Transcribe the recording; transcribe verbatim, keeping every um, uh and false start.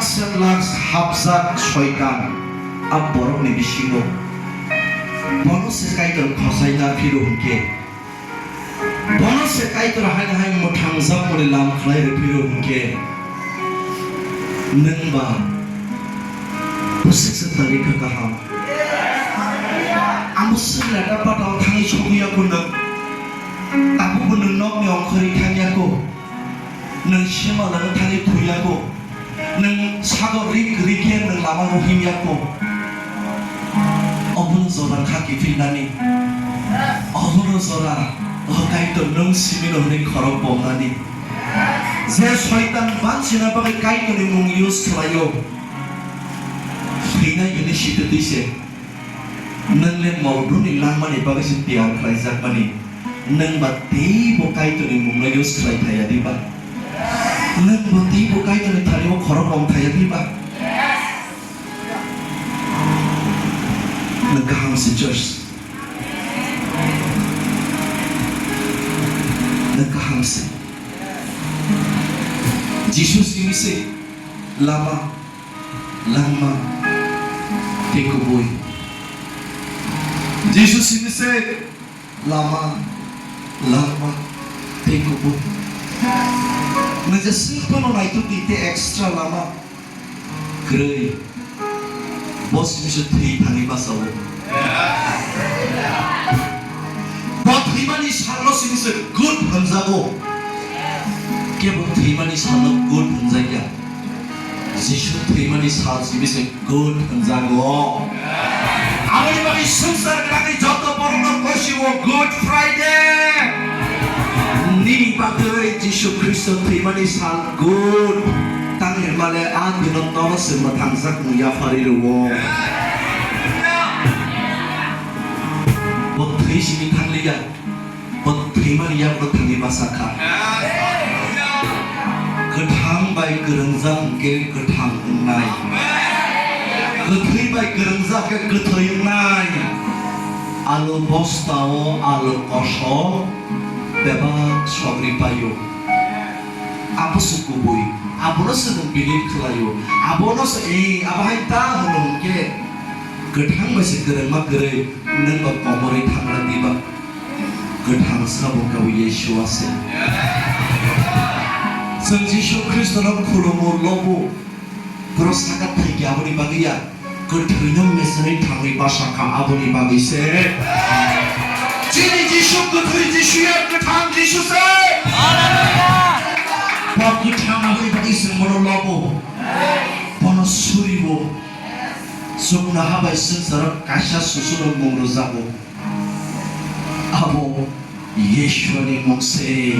Lakhs and lakhs hapjak soitan a borokni bisingo. Bono se Kaitor khosaina phiro hwnkhe, bono se Kaitor haino hai mwthangjakmani lam khlai rw phiro hwnkhe, nwng ba bwswk se tari kha kaham. Amo swk leta patao thangwi sogwi ya kho nwng, tabukbo nwng nokni ongkhorwi thang ya kho. Nwng sima lano thani thwi ya kho. Nwng sago rik rik khe nwng lama no him ya kho. Obono jora kha kiphilnani. Obono jora, o Kaitor nwng simi no hwnwi khorok bomnani. Je soitan bansina bagwi Kaitorni mung use khlaio. Thwinai hwnwi sitwtwi se. Nwng le mol brumni langmani bagwi se tiyar khlaijakmani. Nwng ba teibo Kaitorni mungno use khlai thaya diba? Nwng bo teibo Kaitorni thani o khorok rom thaya diba? Nwng kaham se church. Nwng kaham se. Jisu simi se lama, langma, tei kubui. Jisu simi se lama, langma, tei kubui. Nwng je swk phano naituk di tei extra lama kwrwi. Bo simi se thwi thangwi bachao. Bo thwimani salno simi se good hwnjago. Kebo thwimani salno good hwnjakya. Jisu thwimani sal simi se good hwnjago. Aboni bagwi swngchar gwnangni joto borokno kosio Good Friday. Nini bagwi Jisu Khristo thwimani sal good. Tang hinmale a dino nono se mwthangjak mung yapharwi rwo. Bo thwi simi thangliya. Bo thwimani yakno thangwi basa kha. Kwthang bai kwrwngjak hwnkhe kwthang wngnai. Kwthwi bai kwrwngjak khe kwthwi wngnai. Alu bostao alu kosok bebak sogri paio. Abo se kubui. Abono se nwng believe khlaio. Abono se, eh, abo hai ta hwno hwnkhe kwthang bai se kwrwngma kwrwi nwng ba komorwi thangna diba? Kwthang sabo kawi Yeshua se. Chwng Jisu Khristono khulumo, lobo, boro saka thwikhe aboni bagwi ya, kwthwino mesani thangwi basa kha aboni bagwi se. Chini Jisu kwthwi Jisu ya, kwthang Jisu se. Bo kwthang aboni bagwi se bono lobo, bono suribo. Chuknoha bai swngcharo kaisa susuno mung rwjago. Abo Yeshua ni mung se.